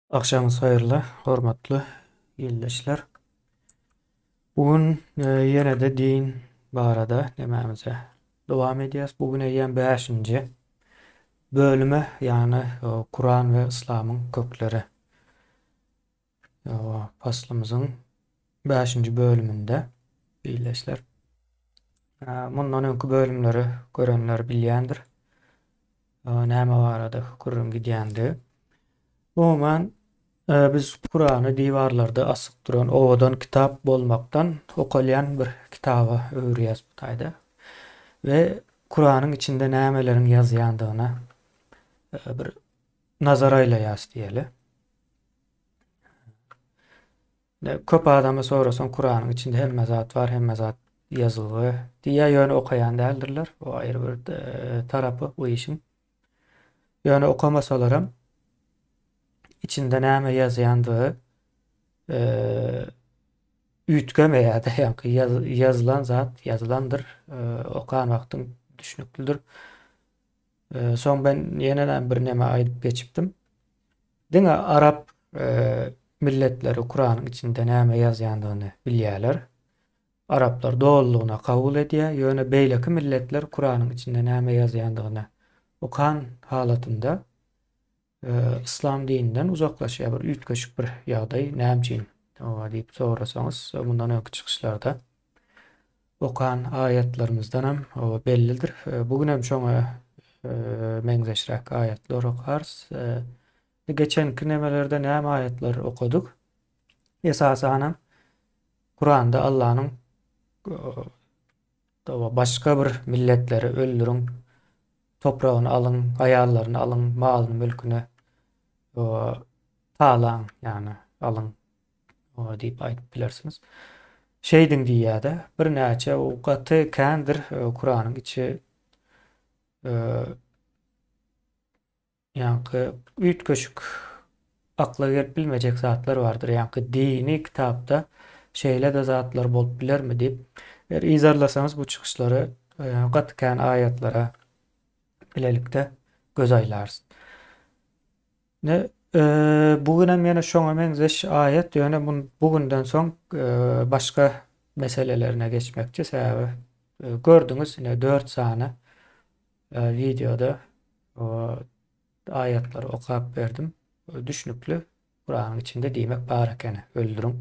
Agşamyňyz haýyrly, hormatly ildeşler. Bu gün ýene-de din barada nemämize dowam edýäs. Bu gün eýýäm bäşinji bölüme, ýagny Kuran we Yslamyň kökleri paslymyzyň bäşinji bölüminde ildeşler. Mundan öňki bölümleri görenler bilýändir. Näme barada gürrüň gidýändigi. Umuman, biz Kurany diwarlarda asyk duran owadan kitap bolmakdan okalýan bir kitaba öwürýäs bu taýda. We Kuranyň içinde nämeleriň ýazýandygyna bir nazar aýlaýas diýeli. Köp adama sorasaň Kuranyň içinde hemme zat bar, hemme zat ýazylgy diýýär, ýöne okaýan däldirler. O aýry bir tarapy bu işiň. Ýöne okamasalaram içinde näme ýazýandygy üýtgemeýär-de, ýaňky ýazylan zat ýazylandyr, okan wagtyň düşnüklidir. Soň ben ýene birneme aýdyp geçipdim. Diňe arap milletleri Kuranyň içinde näme ýazýandygyny bilýärler. Araplar dolulygyna kabul edýär, ýöne beýleki milletler Kuranyň içinde näme ýazýandygyny okan halatynda yslam dininden uzaklaşýar. Bir üýtgeşik bir ýagdaý näme üçin diýip sorasaňyz, mundan öňki çykyşlarda okan aýatlarymyzdanam bellidir. Bu gün hem şoňa meňzeşräk aýatlar okarys. Geçenki nemelerde näme aýatlar okadyk? Esasanam Kuranda Allanyň başga bir milletleri öldüriň, topragyny alyň, aýallaryny alyň, malyny, mülküni talaň, ýagny alyň diýip aýdyp bilersiňiz. Şeýdiň diýýär-de, birnäçe o gaty kändir Kuranyň içi ýaňky üýtgeşik akla gelip bilmejek zatlar bardyr. Ýaňky dini kitapda şeýle-de zatlar bolup bilermi diýip, eger yzarlasaňyz bu çykyşlary gaty kän aýatlara bilelikde göz aýlarys. Ne bu günem ýene şoňa meňzeş aýat, ýöne bu günden soň başga meselelerine geçmekçi, sebäbi gördüňiz ine 4 sany wideoda aýatlary okap berdim. Düşnükli Kuranyň içinde diýmek bar ekeni, öldüriň.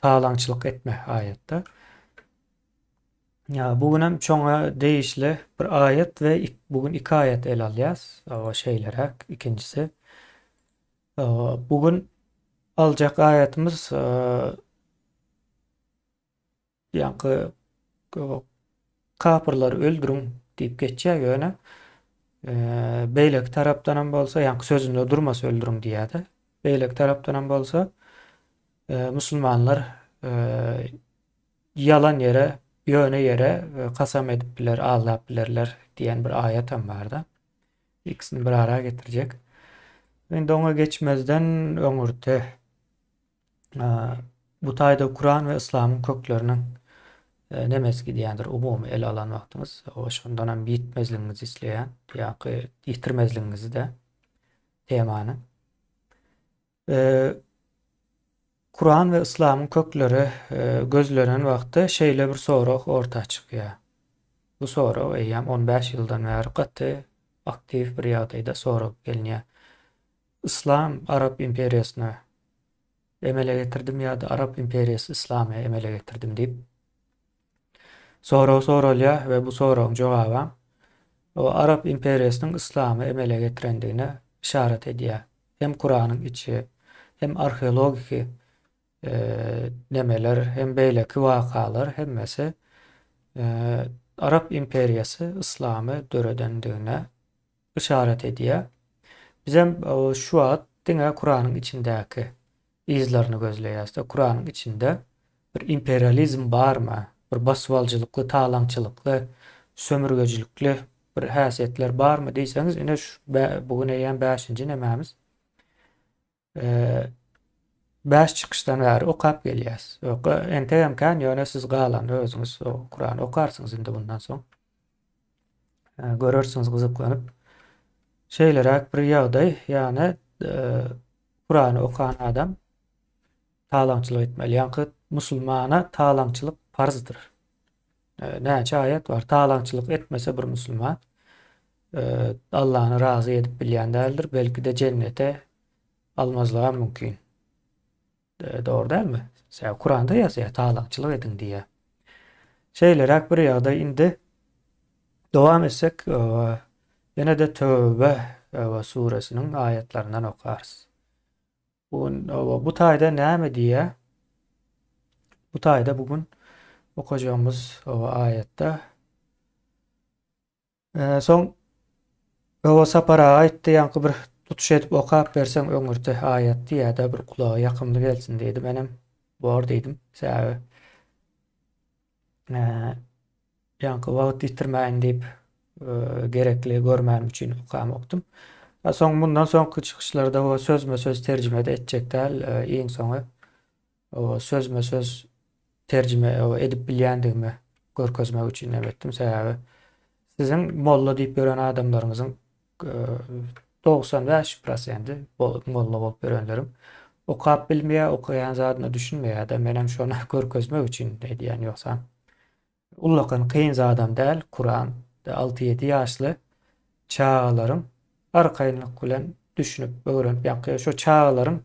Talaňçylyk etme aýatda. Ýa bu günem şoňa degişli bir aýat we bu gün iki aýat ele alýas. O şeýleräk ikinjisi. Bu gün aljak aýatymyz ýaňky kapyrlary öldüriň diýip geçýär ýöne beýleki tarapdanam bolsa ýaňky sözünde durmasa öldüriň diýýär-de. Beýleki tarapdanam bolsa musulmanlar Ýalan ýere, ýöne ýere kasam edip biler, aldap bilerler diýen bir aýatam barda. Ikisini bir ara getirjek. Indi oňa geçmezden öňürti bu taýda Kuran we Yslamyň kökleriniň nemesi gidýändir umumy ele alan wagtyňyz. O şondan hem ýitmezligiňizi isleýän, ýa-ki ýitirmezligiňizi-de temany. Kuran we yslamyň kökleri gözlenen wagtda şeýle bir sorag orta çykýar. Bu sorag eýýäm 15 ýyldan bäri gaty aktiw bir ýagdaýda soralyp gelinýär. Yslam Arap imperiýasyny emele getirdimi ýa-da Arap imperiýasy yslamy emele getirdimi diýip sorag soralýar we bu soragyň jogabam o Arap imperiýasynyň yslamy emele getirendigine yşarat edýär. Hem Kuranyň içi, hem arheologiki nemeler, hem beýleki wakalar hemmesi Arap imperiýasy yslamy döredendigine yşarat edýär. Bizem şu wagt diňe Kuranyň içindäki yzlaryny gözleýäs-de, Kuranyň içinde bir imperializm barmy, bir basybalyjylykly, talaňçylykly, sömürgejilikli bir häsiýetler barmy diýseňiz, ine şu bu gün eýýäm bäşinji nemämiz. Bäş çykyşdan bäri okap gelýäs. Entegem kän, ýöne siz galany özüňiz Kurany okarsyňyz indi bundan soň. Görersiňiz gyzyklanyp. Şeýleräk bir ýagdaý, ýagny. Kurany okan adam talaňçylyk etmeli. Ýaňky musulmana talaňçylyk parzdyr. Näçe aýat bar? Talaňçylyk etmese bir musulman Allany razy edip bilýän däldir. Belki-de jennete almazlygam mümkin. Dogry dälmi? Sebäbi Kuranda ýazýar, talaňçylyk ediň diýýär. Şeýleräk bir ýagdaý indi dowam etsek, ýene-de Töwbe suresiniň aýatlaryndan okarys. Bu gün bu taýda näme diýýär? Bu taýda bu gün okajagymyz aýatda Soň Hawa Sapar aga aýtdy, ýaňky bir tutuş edip okap berseň öňürti aýat diýýä-de bir gulaga ýakymly gelsin diýdi. Menem bor diýdim. Sebäbi ýaňky wagt ýitirmäýin diýip gerekli görmänim üçin okamokdym. Soň mundan soňky çykyşlarda o sözme-söz terjime-de etjek däl. Iň soňy sözme-söz terjime edip bilýändigimi görkezmek üçin hem etdim. Sebäbi siziň molla diýip ýören adamlaryňyzyň 95 prosendi molla bolup ýörenleriň okap bilmeýär, okaýan zadyna düşünmeýär-de. Menem şony görkezmek üçin edýän ýogsam. Ullakan kyn zadam däl Kuran alty-ýedi ýaşly çagalaryň arkaýynlyk bilen düşünip öwrenip ýaňky şo çagalaryň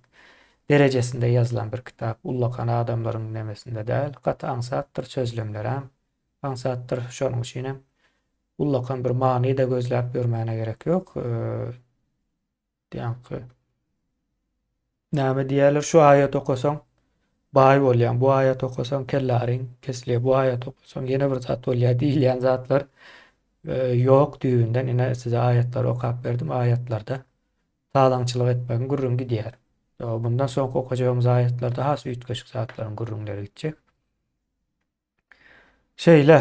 derejesinde ýazylan bir kitap ullakan adamlaryň nemesinde däl gaty aňsatdyr sözlemlerem aňsatdyr şonuň üçinem ullakan bir many-da gözläp ýörmäne gerek ýok. Ýaňky näme diýýärler, şu aýat okasaň baý bolýaň, bu aýat okasaň kellaryň kesilýär, bu aýat okasaň ýene bir zat bolýar diýilýän zatlar e, ýok düýbünden. Ine size aýatlary okap berdim. Aýatlarda talaňçylyk etmegiň gürrüňi gidýär. Bundan soňky okajagymyz aýatlarda has üýtgeşik zatlaryň gürrüňleri gitjek. Şeýle,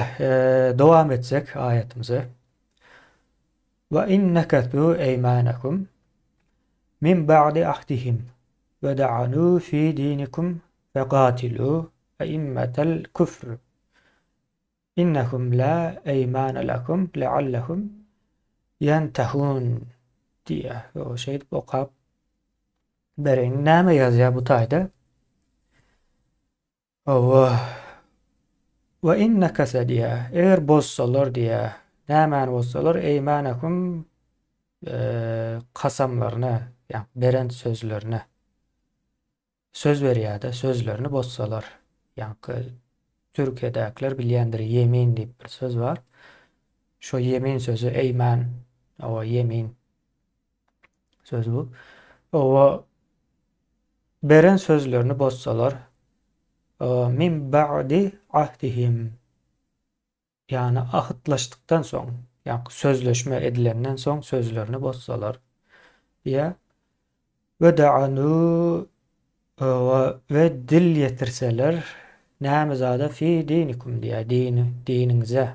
dowam etsek aýatymyzy. Wa in nakathu eýmanakum min ba'di ahdihim we da'anu fi dinikum faqatilu a'immatal kufr innahum la eýmana lahum leallahum ýentehun diýýär. Şeýdip okap bereýin. Näme ýazýar bu taýda? Hawa. Wa in nakasa diýýär. Eger bozsalar diýýär. Nämäni bozsalar? Eýmanahum kasamlaryny, ýagny beren sözlerini. Söz berýär-de, sözlerini bozsalar. Ýaňky Türkiýedäkiler bilýändir, ýemin diýip bir söz bar. Şo ýemin sözi eýman, hawa ýemin sözi bu. Hawa Beren sözlerini bozsalar, min ba'di ahdihim, ýagny ahytlaşdykdan soň, ýagny sözleşme edilenden soň sözlerini bozsalar diýýär. We da'anu we dil ýetirseler näme zada fi dinikum diýýär, dini, diniňize.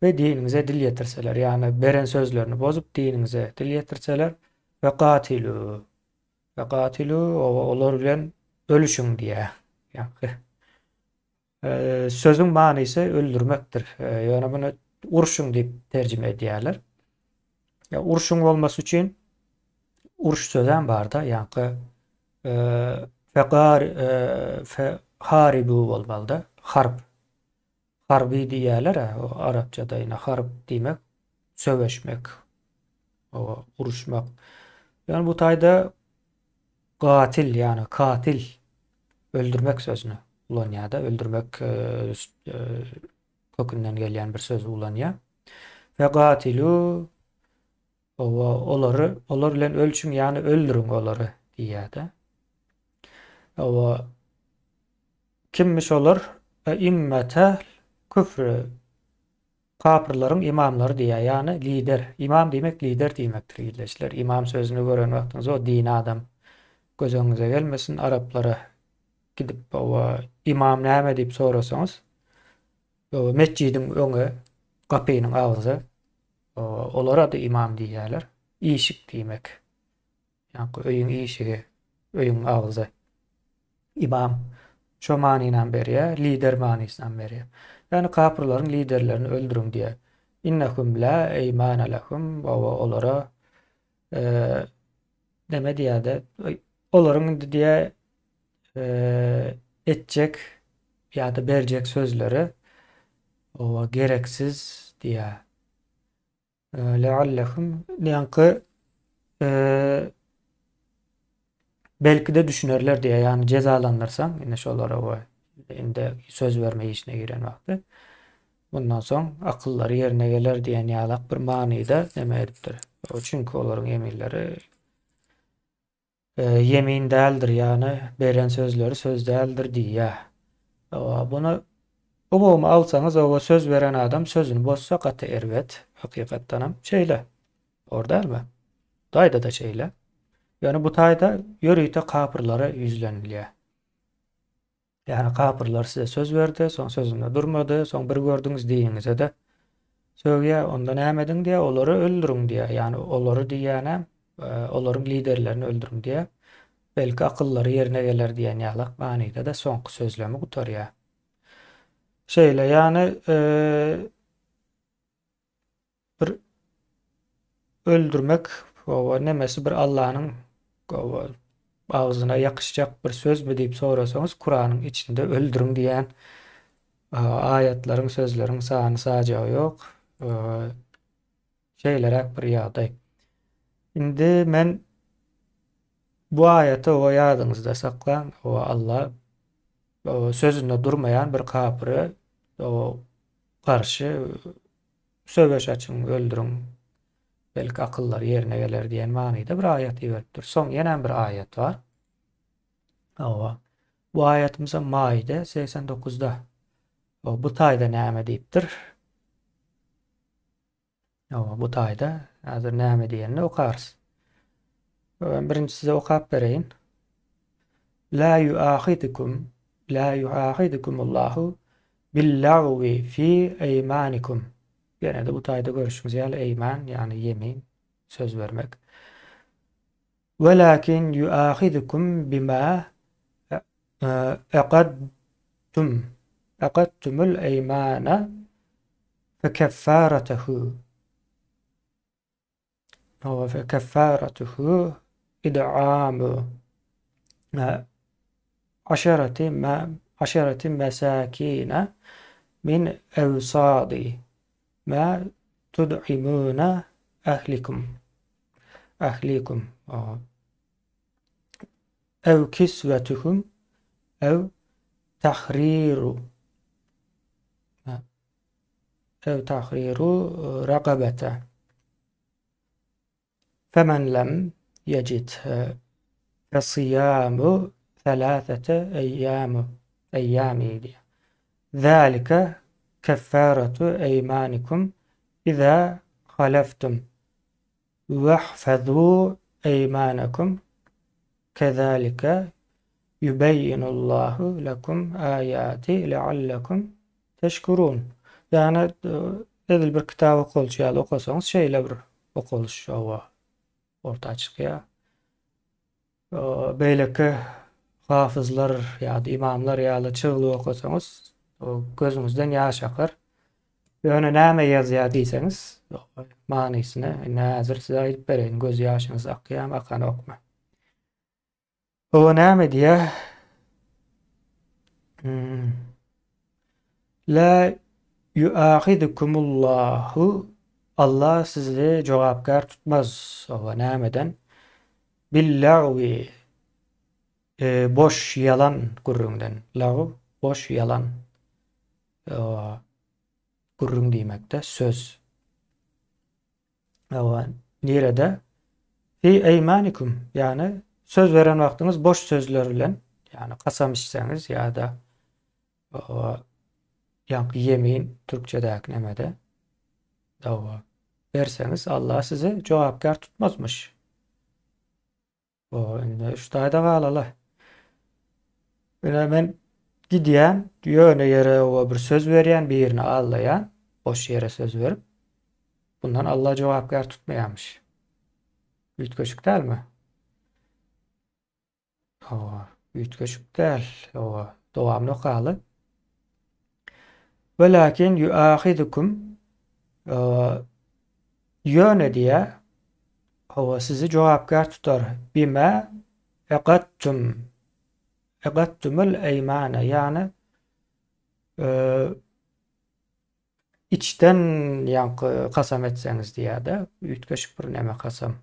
We diniňize dil ýetirseler, ýagny beren sözlerini bozup diniňize dil ýetirseler we gatilu Fekatilu olar bilen ölüşiň diýýär. Ýaňky sözüň manysy öldürmekdir. Ýöne muny urşuň diýip terjime edýärler. Ýa urşuň bolmasy üçin uruş sözem barda, ýaňky fekar fe haribu bolmalyda, harp. Harby diýýärler-ä, o arapçada ine harp diýmek söweşmek, o uruşmak. Ýöne bu taýda gatil, ýagny katil öldürmek sözüni ulanýar-da, öldürmek e, e, kökünden gelýän bir sözi ulanýar. Fe gatilu owa olary olar bilen ölçüň, ýagny öldüriň olary diýýär-de. Owa Kimmiş olar? Eimmetel küfr, kapyrlaryň imamlary diýýär, ýagny lider. Imam diýmek lider diýmekdir ildeşler. Imam sözüni gören wagtyňyz o dini adam göz öňüňize gelmesin. Araplara gidip owa imam näme diýip sorasaňyz, owa metjidiň öňi, gapynyň agzy, olara-da imam diýýärler. Işik diýmek. Ýaňky öýüň işigi, öýüň agzy. Imam şo manynam berýär, lider manysynam berýär. Ýagny kapyrlaryň liderlerini öldüriň diýýär. Innehum la eýmane lehum, oba olara e, neme diýýär-de, olaryň indi diýýär etjek ýa-da berjek sözleri oba gereksiz diýýär. Leallehum ýaňky belki-de düşünerler diýýär. Ýagny jezalandyrsaň indi şolara we indi söz berme işine giren wagty bundan soň akyllary ýerine geler diýen ýalak bir manyda neme edipdir. Çünki olaryň eminleri ýemin däldir, ýagny beren sözleri söz däldir diýýär. Buny umumy alsaňyz, oba söz beren adam sözüni bozsa gaty erbet. Hakykatdanam şeýle. Dogry dälmi? Bu taýda-da şeýle. Ýöne bu taýda ýörite kapyrlara ýüzlenilýär. Ýagny kapyrlar size söz berdi, soň sözünde durmady, soň bir gördüňiz diniňize-de sögýär, onda näme ediň diýýär, olary öldüriň diýýär. Ýagny olary diýýänem, olaryň liderlerini öldüriň diýýär. Belki akyllary ýerine geler diýen ýalak manyda-da soňky sözlemi gutarýar. Şeýle, ýagny Bir öldürmek oba nemesi bir Allanyň oba agzyna ýakyşjak bir sözmi diýip sorasaňyz Kuranyň içinde öldüriň diýen aýatlaryň sözleriň sany sajagy ýok. Şeýleräk bir ýagdaý. Indi men bu aýaty oba ýadyňyzda saklaň. Oba Allah sözünde durmaýan bir kapyry garşy Söweş açyň, öldüriň, belki akyllary ýerine geler diýen manyda bir aýat iberipdir. Soň ýenem bir aýat bar. Hawa. Bu aýatymyzam Maide 89-da. Bu taýda näme diýipdir? Hawa, bu taýda häzir näme diýenini okarys. Ben birinji size okap bereýin. La yuahidukum la yuahidukumullahu Bil-lagwi fi eýmanikum. Ýene-de bu taýda görşüňiz ýaly eýman, ýagny ýemin, söz bermek. Welakin ýuahizukum bima aqadtum aqadtumul eýmana fekeffaratuhu Hawa fekeffaratuhu id'amu aşarati ma aşarati mesakine min evsadi ma tud'imuna ehlikum ehlikum ev kisvetuhum ev tahriru ev tahriru raqabete Femen lem yecid fesiyamu selâsete eyyâmu eyyâmi diýýär. Zâlike keffâretu eýmânikum izâ haleftum wehfezû eýmânekum kezâlike Yubeýinullahu lekum aýati leallekum teşkurun. Ýagny edil bir kitap okalyşy ýaly okasaňyz şeýle bir okalyş hawa orta çykýar. Beýleki hafyzlar ýa-da imamlar ýaly çygly okasaňyz gözüňizden ýaş akar. Ýöne näme ýazýar diýseňiz manysyny indi häzir size aýdyp bereýin göz ýaşyňyz akýarmy akanokmy. Oba näme diýýär? Hmm. La yuahidukumullahu Allah sizi jogapkär tutmaz. Oba nämeden? Billagwi e, boş ýalan gürrüňden. Lagw boş ýalan. Oba gürrüň diýmekde söz. Hawa, nirede? Fi eýmanikum, ýagny söz beren wagtyňyz boş sözler bilen, ýagny kasam içseňiz ýa-da ýaňky ýemin türkçedäki nemede dawa berseňiz Allah sizi jogapkär tutmazmyş. O indi şu taýda galaly. Ine men gidýän, ýöne ýere o bir söz berýän, birini aldaýan, boş ýere söz berip. Bundan Allah jogapkär tutmaýarmyş. Üýtgeşik dälmi? Hawa, üýtgeşik däl. Hawa, dowamyny okaly. Welakin yuahidukum ýöne diýä. Hawa, sizi jogapkär tutar. Bima aqadtum aqadtumul eýmane, ýagny içden ýaňky kasam etseňiz diýýär-de, üýtgeşik bir neme kasam.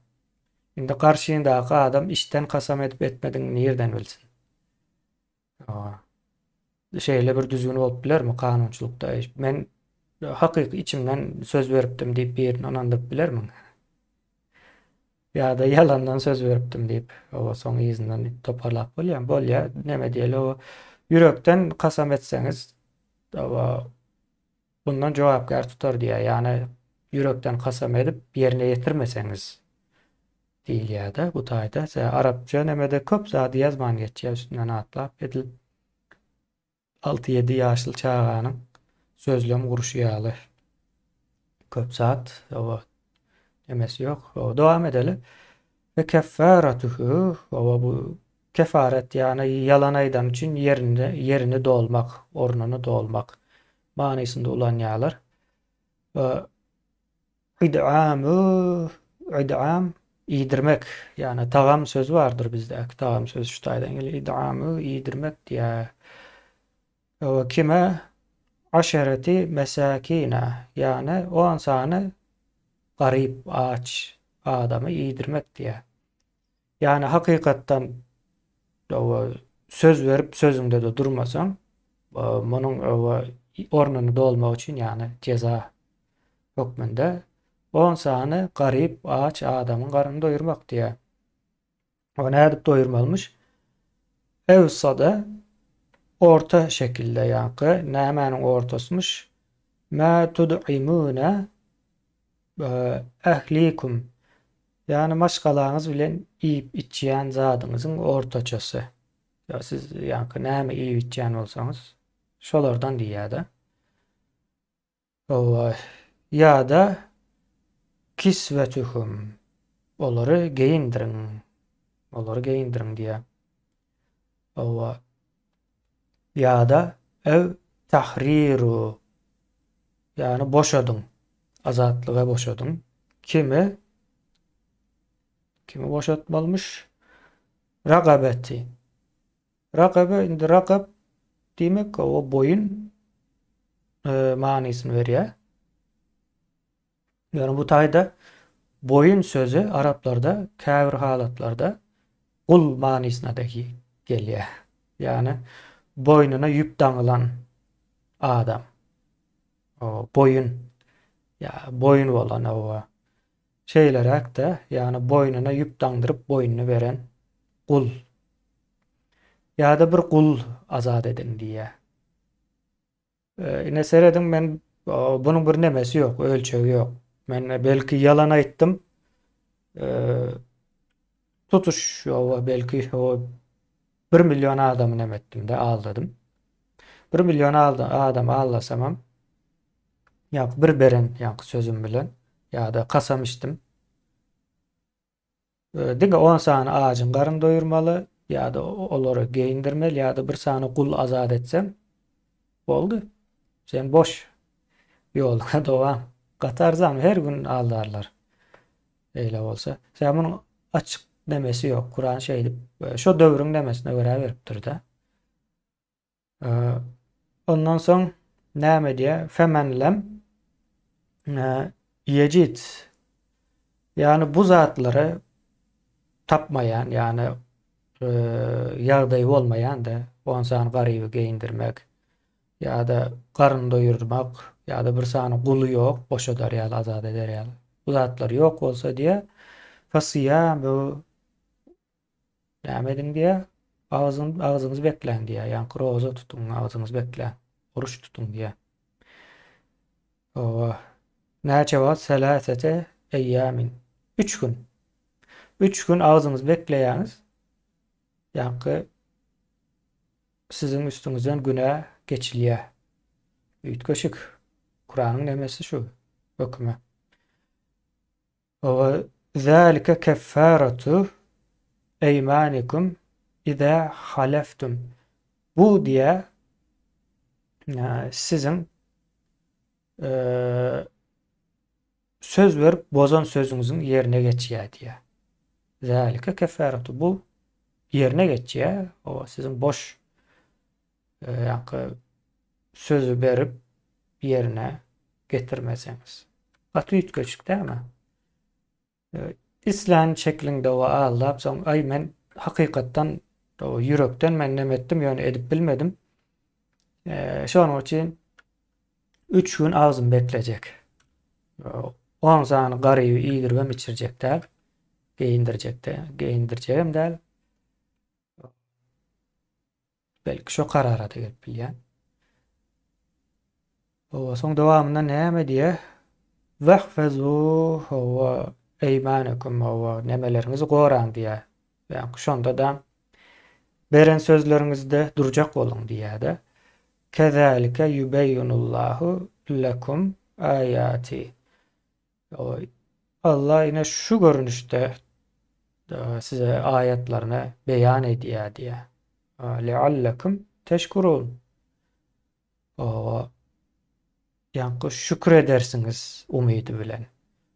Indi garşyňdaky adam içden kasam edip etmedigiňi nirden bilsin? Şeýle bir düzgün bolup bilermi kanunçylykda? Men hakyky içimden söz beripdim diýip birini ynandyryp bilermiň? Ýa-da ýalandan söz beripdim diýip, oba soň yzyndan toparlap bolýar. Bolýar, neme diýeli, o ýürekden kasam etseňiz, oba bundan jogapkär tutar diýýär. Ýagny ýürekden kasam edip ýerine ýetirmeseňiz diýilýär-de bu taýda. Arapça nemede köp zady ýazman geçýär üstünden atlap edil 6-7 ýaşly çaganyň sözlem gurşy ýaly. Köp zat oba nemesi ýok. Oba dowam edeli. Fe keffaratuhu oba bu kefaret ýagny ýalan aýdan üçin ýerinde ýerini dolmak, ornuny dolmak manysynda ulanýarlar. Id'amu, id'am iýdirmek, ýagny tagam sözi bardyr bizdäki tagam sözi şu taýdan gelýär. Id'amu iýdirmek diýýär. We kime aşereti mesakina, ýagny on sany garyp, aç adamy iýdirmek diýýär. Ýagny hakykatdan söz berip sözüňde-de durmasaň, munuň ornuny dolmak üçin ýagny jeza hökmünde on sany garyp, aç adamyň garnyny doýurmak diýýär. O nädip doýurmalymyş? Ewsada orta şekilde ýaňky nämäniň ortasymyş? Mä tud'imune ehlikum Ýagny maşgalaňyz bilen iýip-içýän zadyňyzyň ortaçasy. Ýa siz ýaňky näme iýip-içýän bolsaňyz, şolardan diýýär-de. Hawa, ýa-da kiswetuhum, olary geýindiriň, olary geýindiriň diýýär. Hawa, ýa-da ew tahriru, ýagny boşadyň, azatlyga boşadyň. Kimi? Kimi boşatmalymyş? Ragabeti. Ragabe indi ragab diýmek o boýun e, manysyny berýär. Ýöne bu taýda boýun sözi araplarda käbir halatlarda gul manysyna-da gelýär. Ýagny boýnuna ýüp daňylan adam. O boýun ýa boýun bolan owa. Şeýleräk-de, ýagny boýnuna ýüp daňdyryp boýnuny beren gul. Ýa-da bir gul azat ediň diýýär. Ine serediň men bunuň bir nemesi ýok, ölçegi ýok. Men belki ýalan aýtdym. Tutuş ýowa belki o 1 million adamy neme etdim-de aldadym. 1 million adamy aldasamam ýa bir beren ýa sözüm bilen ýa-da kasam içdim. Diňe on sany ajyň garyn doýurmaly, ýa-da olary geýindirmeli, ýa-da bir sany gul azat etseň, boldy. Sen boş. Ýoluňa dowam. Gaty arzan, her gün aldarlar. Eýle bolsa. Sebäbi munuň açyk nemesi ýok. Kuran şeýdip, şo döwrüň nemesine görä beripdir-de. Ondan soň näme diýýär? Femen lem ýejid. Ýagny bu zatlary tapmaýan, ýagny ýagdaýy bolmaýan-da, on sany garyby geýindirmek ýa-da garyn doýurmak ýa-da bir sany guly ýok, boşadar ýaly, azat eder ýaly. Bu zatlar ýok bolsa diýýär, fasiýamu Näme ediň diýýär? Agzyň, agzyňyzy bekläň diýýär. Ýaňky roza tutuň, agzyňyzy bekläň. Oruç tutuň diýýär. Owa. Näçe wagt? Seläsete eýýamin. Üç gün. Üç gün agzyňyzy bekleýäňiz. Ýaňky siziň üstüňizden günä geçilýär. Üýtgeşik. Kuranyň nemesi şu hökümi. Owa zalika keffaratu eýmanikum iza haleftum. Bu diýä siziň söz berip bozan sözüňiziň ýerine geçýär diýä. Zalike keffaretu. Bu ýerine geçýär. O siziň boş ýaňky sözi berip ýerine getirmeseňiz. Gaty üýtgeşik dälmi? Islän şekliňde we aldap soň aý men hakykatdan ýürekden men neme etdim ýöne edip bilmedim. Şonuň üçin 3 gün agzym beklejek. 10 sany garyby iýdiribem içirjek däl. Geýindirjek de, geýindirjegem däl. Belki şo karara-da gelip bilýän. Hawa, soň dowamynda näme diýýär? Wahfazu hawa eýmanekum hawa nemeleriňizi goraň diýýär. Ýa şonda-da beren sözleriňizde durjak boluň diýýär-de. Kezalike yubeýinullahu lekum aýati. Allah ine şu görnüşde size aýatlaryny beýan edýär diýýär. Leallekum teşkurun. Owa. Ýaňky şükür edersiňiz umydy bilen.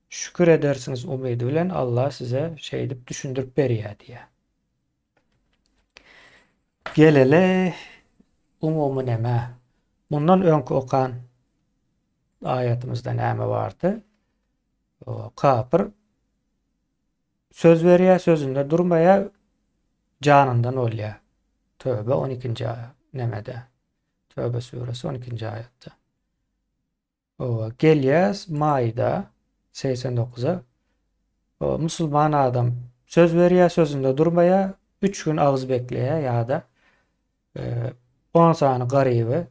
Şükür edersiňiz umydy bilen Allah size şeýdip düşündirip berýär diýýär. Geleli umumy nämä? Mundan öňki okan aýatymyzda näme bardy? Kapyr söz berýär, sözünde durmaýar, janyndan bolýar. Töbe 12-nji nämede? Töbe suresi 12-nji aýatda. Owa, gelýäs Maida 89-a. Owa, musulman adam söz berýär, sözünde durmaýar, 3 gün agyz bekleýär ýa-da 10 sany garyby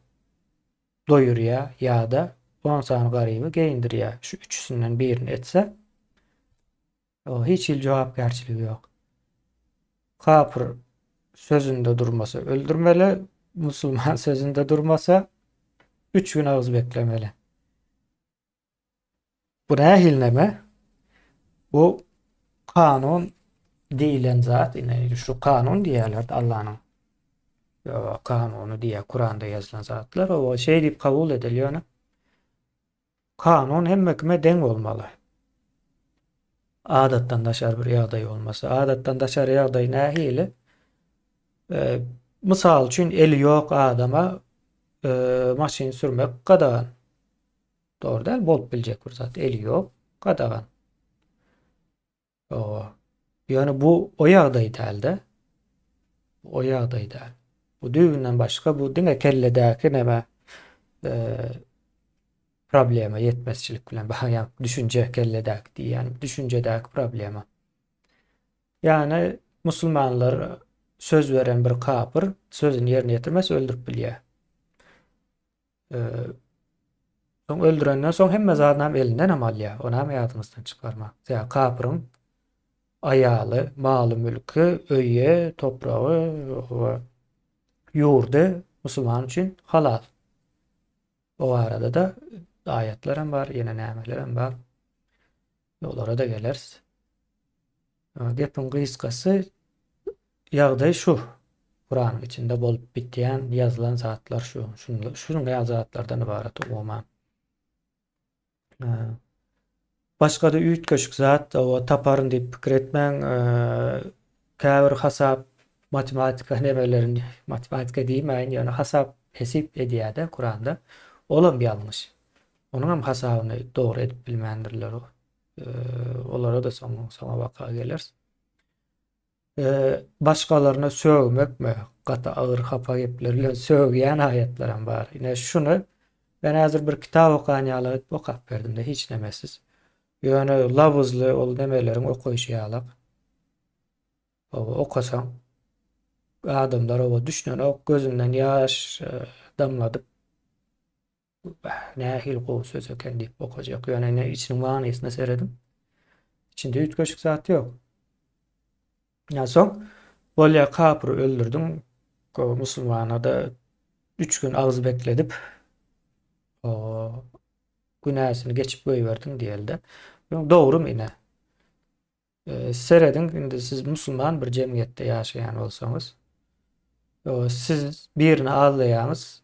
doýurýar ýa-da 10 sany garyby geýindirýär. Şu üçüsinden birini etse, o hiç hili jogapkärçiligi ýok. Kapyr sözünde durmasa öldürmeli, musulman sözünde durmasa 3 gün agyz beklemeli. Bu nähili neme? Bu kanun diýilen zat, ine şu kanun diýýärler Allanyň. Kanuny diýýär, Kuranda ýazylan zatlar. O şeý diýip kabul edilýär ýöne. Kanun hemme kime deň bolmaly. Adatdan daşary bir ýagdaý bolmasa. Adatdan daşary ýagdaý nähili? E, mysal üçin eli ýok adama e, maşyn sürmek gadagan. Dogry däl, bolup biljek bir zat. Eli ýok, gadagan. Hawa. Ýöne bu o ýagdaý däl-de. Bu o ýagdaý däl. Bu düýbünden başga, bu diňe kelledäki näme e, problema, ýetmezçilik bilen bagly, düşünje kelledäki diýýän, düşünjedäki problema. Ýagny musulmanlar söz beren bir kapyr sözüni ýerine ýetirmese öldürip bilýär. Soň öldürenden soň hemme zadynam elindenem alýar. Onam ýadyňyzdan çykarmaň. Sebäbi kapyryň aýaly, maly-mülki, öýi, topragy we ýurdy musulman üçin halal. O barada-da aýatlaram bar, ýene nämelerem bar. Olara-da geleris. Gepiň gysgasy, ýagdaý şu. Kuranyň içinde bolup bitýän, ýazylan zatlar şu. Şunuň ýaly zatlardan ybarat umuman. Başga-da üýtgeşik zat taparyn diýip pikir etmäň. Käbir hasap, matematika nemelerini, matematika diýmäýin, ýöne hasap, hesip edýär-de Kuranda. Olam ýalňyş. Onuňam hasabyny dogry edip bilmändirler. Olara-da soň soňa baka geleris. Başgalaryna sögmekmi? Gaty agyr hapa gepler bilen sögýän aýatlaram bar. Ine şuny men häzir bir kitap okan ýaly edip okap berdim-de hiç nemesiz. Ýöne labyzly ol nemeleriň okaýşy ýalak. Hawa okasaň adamlar oba düşünenok gözünden ýaş damladyp Nähili gowy söz eken diýip okajak. Ýöne ine içiniň manysyna serediň. Içinde üýtgeşik zat ýok. Ýa soň bolýa kapyry öldürdiň, musulmana da 3 gün agyz bekledip o günäsini geçip goýberdiň diýelde. Dogrymy ine? Serediň, indi siz musulman bir jemgyýetde ýaşaýan bolsaňyz, siz birini aldaýaňyz,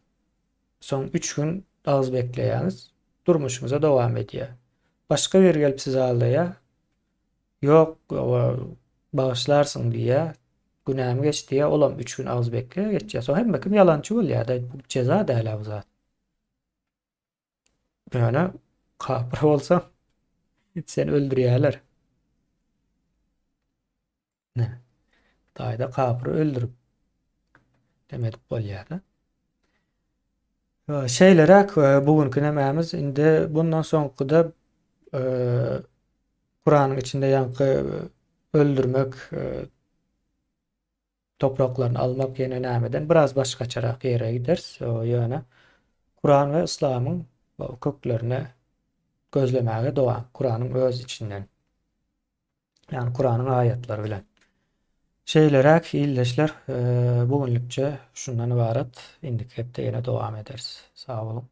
soň üç gün agyz bekleýäňiz, durmuşyňyza dowam edýär. Başga biri gelip sizi aldaýar. Ýok, Bagyşlarsyň diýýär. Günämi geç diýýär. Olam üç gün agyz bekleýär, geçýär. Soň hemme kim ýalançy bolýar-da. Bu jeza däl-ä bu zat. Ýöne kapyr bolsaň seni öldürýärler. Ne? Hudaýda kapyry öldürip dem edip bolýar-da. Şeýleräk bu günki nämämiz indi bundan soňkuda Kuranyň içinde ýaňky öldürmek topraklaryny almak ýene nämeden biraz başgaçarak ýere gideris. Ýöne Kuran we Yslamyň köklerine gözlemäge dowam. Kuranyň öz içinden. Ýagny Kuranyň aýatlary bilen. Şeýleräk ildeşler, bu günlükçe şundan ybarat. Indiki hepde ýene dowam ederis. Sag boluň.